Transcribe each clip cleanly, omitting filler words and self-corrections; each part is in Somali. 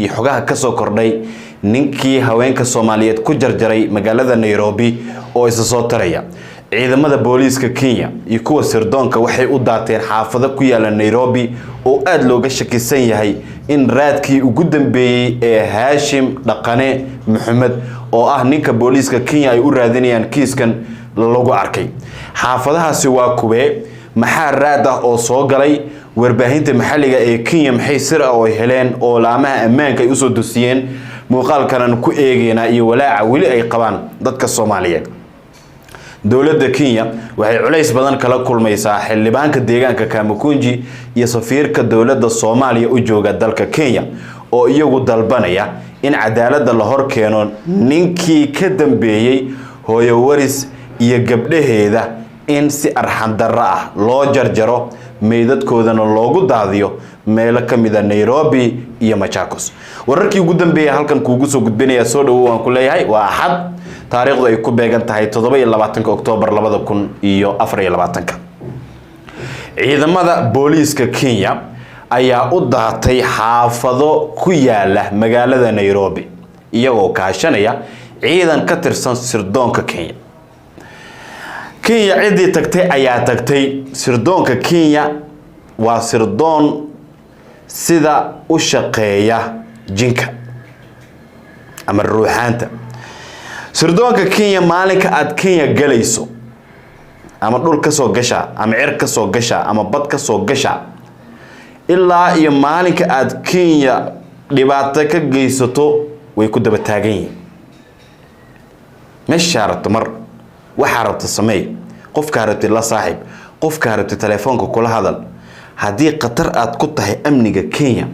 Iyo xogaha kasoo kordhay ninkii haweenka Soomaaliyeed ku jarjaray magaalada Nairobi oo isa soo taraya. Ciidamada booliiska Kenya iyo kuwa sirdoonka waxay u daateen xaafado ku yaala Nairobi oo aada looga shakisan yahay in raadkii ugu dambeeyey ee Haashim Dhaqane Maxamed, oo ah ninka booliiska Kenya ay u raadinayaan kiiskan, lagu arkay. Xaafadahaasi waa kuwee? Maxaa raad ah oo soo galay? Warbaahinta maxalliga ee Kenya maxay sir ah oo ay heleen oo laamaha ammaanka ay usoo dusiyeen? Muuqaalkanan ku eegeynaa iyo walaaca weli ay qabaan dadka Soomaaliyeed. Dowladda Kenya waxay culays badan kala kulmaysaa xildhibaanka deegaanka Kamukunji iyo safiirka dowladda Soomaaliya u jooga dalka Kenya, oo iyagu dalbanaya in cadaaladda la hor keeno ninkii ka dambeeyey hooyo Waris iyo gabdhaheeda in si arxandarro ah loo jarjaro, meydadkoodana loogu daadiyo meelo ka mid a Nairobi iyo Machakos. Wararkii ugu dambeeyay halkan kuugu soo gudbinaya. Soo dhawow waan ku leeyahay. Waa Axad, taariikhdu ay ku beegan tahay 27-ka Oktoobar 2024-ka. Ciidamada booliiska Kenya ayaa u daatay xaafado ku yaala magaalada Nairobi, iyagoo kaashanaya ciidan ka tirsan sirdoonka Kenya. Kenya ciddii tagtay ayaa tagtay. Sirdoonka Kenya waa sirdoon sida u shaqeeya jinka ama ruuxaanta. Sirdoonka Kenya, maalinka aada Kenya galayso, ama dhul ka soo gasha, ama cir ka soo gasha, ama bad ka soo gasha, ilaa iyo maalinka aada Kenya dhibaato ka geysato, way ku daba taagan yihiin. Meeshaa rabto mar, waxaa rabta sameey, qofkaa rabtid la saaxiib, qofkaa rabtid telefoonka kula hadal. Haddii khatar aad ku tahay amniga Kenya,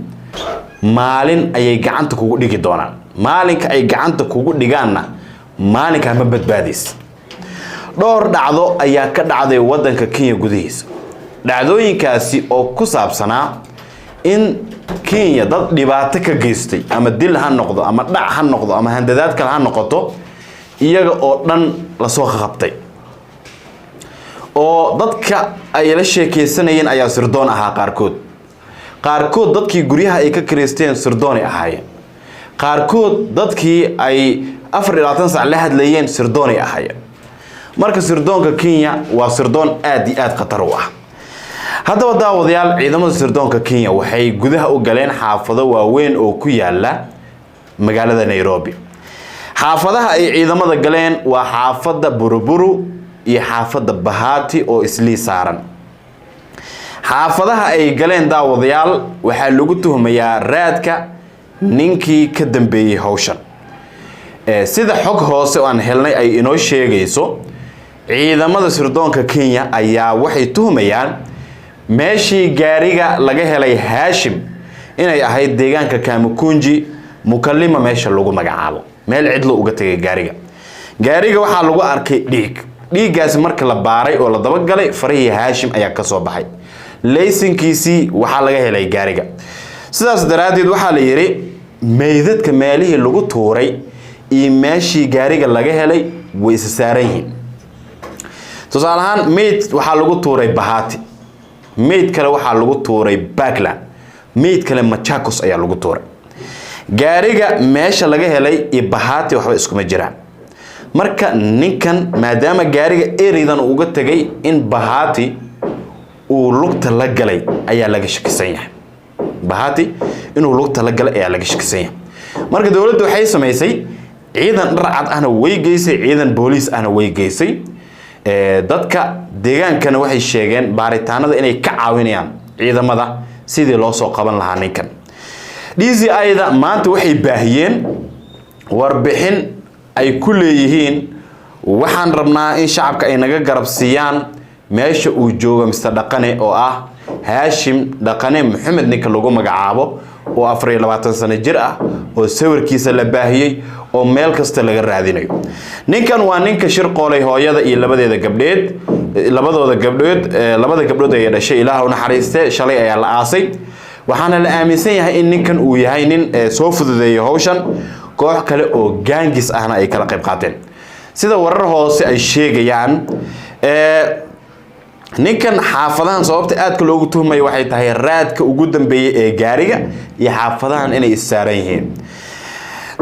maalin ayay gacanta kugu dhigi doonaan. Maalinka ay gacanta kugu dhigaanna, maalinkaa ma badbaadaysa. Dhowr dhacdo ayaa ka dhacday waddanka Kenya gudihiisa, dhacdooyinkaasi oo ku saabsanaa in Kenya dad dhibaato ka geystay, ama dil ha noqdo, ama dhac ha noqdo, ama handadaad kale ha noqoto, iyaga oo dhan lasoo qabtay, oo dadka ay la sheekeysanayeen ayaa sirdoon ahaa qaarkood. Qaarkood dadkii guryaha ay ka kireysteen sirdoonay ahaayeen. Qaarkood dadkii ay 24 sac la hadlayeen sirdoonay ahaayeen. Marka sirdoonka Kenya waa sirdoon aada iyo aada khatar u ah. Haddaba daawadayaal, ciidamada sirdoonka Kenya waxay gudaha u galeen xaafado waaweyn oo ku yaala magaalada Nairobi. Xaafadaha ay ciidamada galeen waa xaafadda Buruburu iyo xaafadda Bahati oo Islii saaran. Xaafadaha ay galeen, daawadayaal, waxaa lagu tuhmayaa raadka ninkii ka dambeeyey hawshan. Sida xog hoose oo aan helnay ay inoo sheegayso, ciidamada sirdoonka Kenya ayaa waxay tuhmayaan meeshii gaariga laga helay Haashim inay ahayd deegaanka Kamukunji, Mukalima meesha lagu magacaabo, meel cidlo uga tegay gaariga. Gaariga waxaa lagu arkay dhiig. Dhiiggaasi marka la baaray oo la dabagalay, farihii Haashim ayaa kasoo baxay. Laysankiisii waxaa laga helay gaariga. Sidaas daraaddeed waxaa la yidhi meydadka meelihii lagu tuuray iyo meeshii gaariga laga helay way isa saaran yihiin. Tusaale ahaan, meyd waxaa lagu tuuray Bahati, meyd kale waxaa lagu tuuray Parklands, meyd kale Machakos ayaa lagu tuuray. Gaariga meesha laga helay iyo Bahati waxba iskuma jiraan. Marka ninkan, maadaama gaariga ereydan uu uga tegay, in Bahati uu lugta la galay ayaa laga shakisan yahay. Bahati inuu lugta la galay ayaa laga shakisan yahay. Marka dowladdu waxay samaysay, ciidan dhar cad ahna way geysay, ciidan booliis ahna way geysay. Dadka deegaankana waxay sheegeen baaritaanada inay ka caawinayaan ciidamada sidii loo soo qaban lahaa ninkan. DCI-da maanta waxay baahiyeen warbixin ay ku leeyihiin: waxaan rabnaa in shacabka ay naga garab siiyaan meesha uu joogo Mr Dhaqane, oo ah Haashim Dhaqane Maxamed, ninka lagu magacaabo, oo 24 sano jir ah, oo sawirkiisa la baahiyey oo meel kasta laga raadinayo. Ninkan waa ninka shirqoolay hooyada iyo labadeeda gabdheed, labadooda gabdhood, labada gabdhood ay dhashay. Ilaah u naxariiste, shalay ayaa la aasay. Waxaana la aaminsan yahay in ninkan uu yahay nin soo fududeeyay hawshan, koox kale oo gaangis ahna ay kala qayb qaateen, sida warar hoose ay sheegayaan. Ninkan xaafadahan sababta aadka loogu tuhmayo waxay tahay raadka ugu dambeeyey ee gaariga iyo xaafadahan inay issaaran yihiin.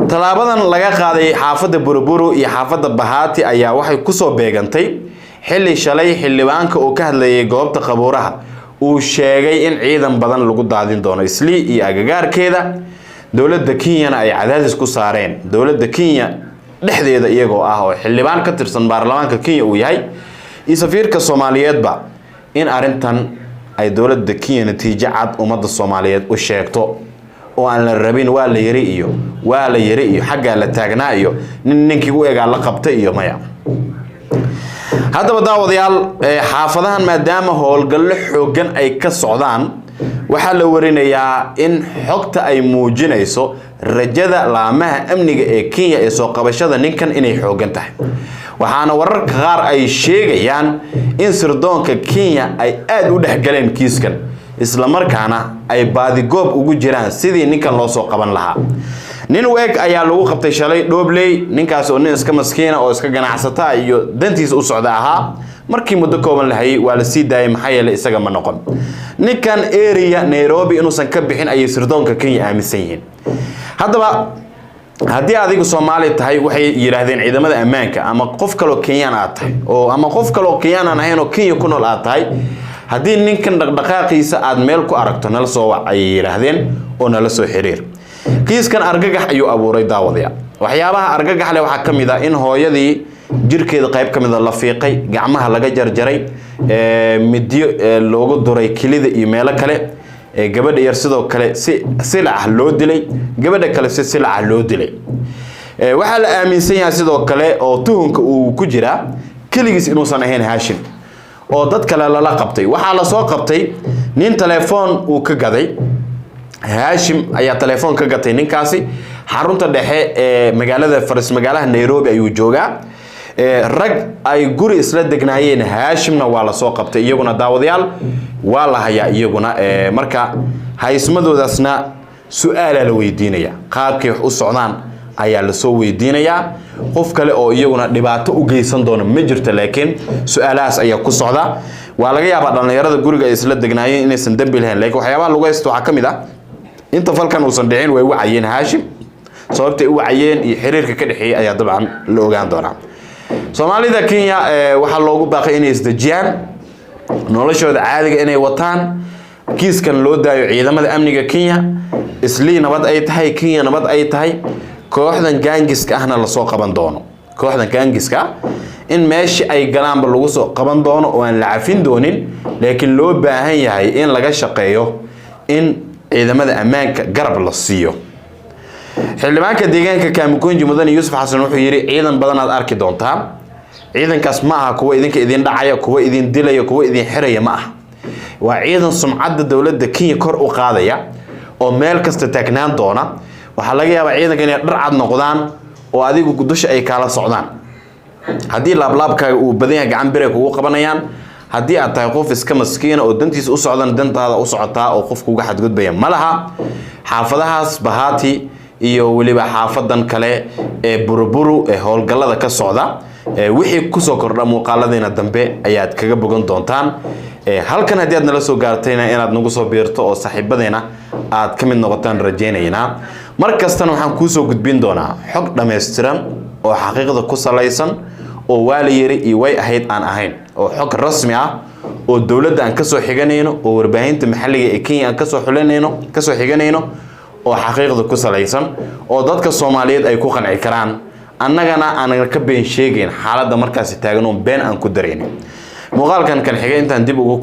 Tallaabadan laga qaaday xaafadda Buruburu iyo xaafadda Bahati ayaa waxay kusoo beegantay xilli shalay xildhibaanka oo ka hadlayay goobta qabuuraha uu sheegay in ciidan badan lagu daadin doono Islii iyo agagaarkeeda, dowladda Kenyana ay cadaadis ku saareen. Dowladda Kenya dhexdeeda iyagoo ah oo xildhibaan ka tirsan baarlamaanka Kenya uu yahay iyo safiirka Soomaaliyeedba in arrintan ay dowladda Kenya natiijo cad ummadda Soomaaliyeed u sheegto, oo aan la rabin waa la yiri iyo waa la yiri iyo xaggaa la taagnaa iyo nin ninkii u egaa la qabtay iyo maya. Haddaba daawadayaal, xaafadahan maadaama howlgallo xooggan ay ka socdaan, waxaa la warinayaa in xogta ay muujinayso rajada laamaha amniga ee Kenya ee soo qabashada ninkan inay xooggan tahay. Waxaana wararka qaar ay sheegayaan in sirdoonka Kenya ay aada u dhexgaleen kiiskan, islamarkaana ay baadigoob ugu jiraan sidii ninkan loo soo qaban lahaa. Nin weeg ayaa lagu qabtay shalay Dhobley. Ninkaas oo nin iska maskiina oo iska ganacsata iyo dantiisa u socda ahaa, markii muddo kooban la hayay waa la sii daayay, maxaa yeelay isaga ma noqon. Ninkan area Nairobi inuusan ka bixin ayay sirdoonka Kenya aaminsan yihiin. Haddaba haddii adigu Soomaali tahay, waxay yidhaahdeen ciidamada ammaanka, ama qof kaloo Kenyaan aad tahay oo ama qof kaloo Kenyaan aan ahayn oo Kenya ku nool aad tahay, haddii ninkan dhaqdhaqaaqiisa aad meel ku aragto, nala soo wac ayay yidhaahdeen oo nala soo xiriir. Kiiskan argagax ayuu abuuray, daawadayaal. Waxyaabaha argagax leh waxaa ka mid ah in hooyadii jirkeeda qayb ka mida la fiiqay, gacmaha laga jarjaray, midyo loogu duray kilida iyo meelo kale, gabadha yar sidoo kale si silac ah loo dilay, gabadha kale si silac ah loo dilay. Waxaa la aaminsan yahay sidoo kale oo tuhunka uu ku jiraa keligiis inuusan ahayn Haashim, oo dad kale lala qabtay. Waxaa lasoo qabtay nin telefoon uu ka gaday Haashim ayaa telefoon ka gatay ninkaasi. Xarunta dhexe ee magaalada faris magaalaha Nairobi ayuu joogaa. Rag ay guri isla degnaayeen Haashimna waa lasoo qabtay iyaguna, daawadayaal, waa la hayaa iyaguna. Marka haysmadoodaasna su-aalaa la weydiinaya, qaabkay wax u socdaan ayaa lasoo weydiinayaa. Qof kale oo iyaguna dhibaato u geysan doona ma jirto, laakiin su-aalahaas ayaa ku socda. Waa laga yaabaa dhallinyarada guriga ay isla degnaayeen inaysan dembi lahayn, laakiin waxyaabaha lagu haysto waxaa ka mid ah inta falkan uusan dhicin way wacayeen Haashim. Sababtay u wacayeen iyo xiriirka ka dhexeeyey ayaa dabcan la ogaan doonaa. Soomaalida Kenya waxaa loogu baaqay inay isdejiyaan, noloshooda caadiga inay wataan, kiiskan loo daayo ciidamada amniga Kenya. Islii nabad ay tahay, Kenya nabad ay tahay, kooxdan gaangiska ahna lasoo qaban doono. Kooxdan gaangiska ah in meeshii ay galaanba lagu soo qaban doono oo aan la cafin doonin, laakiin loo baahan yahay in laga shaqeeyo in ciidamada ammaanka garab la siiyo. Xildhibaanka deegaanka Kamukunji, mudane Yuusuf Xasan, wuxuu yidhi ciidan badanaad arki doontaa. Ciidankaas ma aha kuwa idinka idin dhacaya, kuwa idin dilaya, kuwa idin xiraya ma aha. Waa ciidan sumcadda dowladda Kenya kor u qaadaya oo meel kasta taagnaan doona. Waxaa laga yaabaa ciidanka inay dhar cad noqdaan oo adigu dusha ay kaala socdaan. Haddii laablaabkaaga uu badan yahay, gacan biray kugu qabanayaan. Haddii aad tahay qof iska maskiina oo dantiisa u socdana, dantaada u socotaa oo qof kuga xadgudbaya ma laha. Xaafadahaas Bahati iyo weliba xaafadan kale ee Buruburu ee howlgallada ka socda, wixii kusoo kordha muuqaaladiina dambe ayaad kaga bogan doontaan. Halkan haddii aad nala soo gaartayna, inaad nagu soo biirto oo saaxiibadeena aad ka mid noqotaan rajaynaynaa. Mar kastana waxaan kuusoo gudbin doonaa xog dhammaystiran oo xaqiiqda ku salaysan, oo waa la yiri iyo way ahayd aan ahayn, oo xog rasmi ah oo dowladda aan kasoo xiganayno, oo warbaahinta maxalliga ee Kenya aan kasoo xulanayno, kasoo xiganayno, oo xaqiiqda ku salaysan, oo dadka Soomaaliyeed ay ku qanci karaan, annagana aanan ka been sheegayn xaaladda markaasi taagan oon been aan ku daraynin. Muuqaalkan kan xigay intaan dib ugu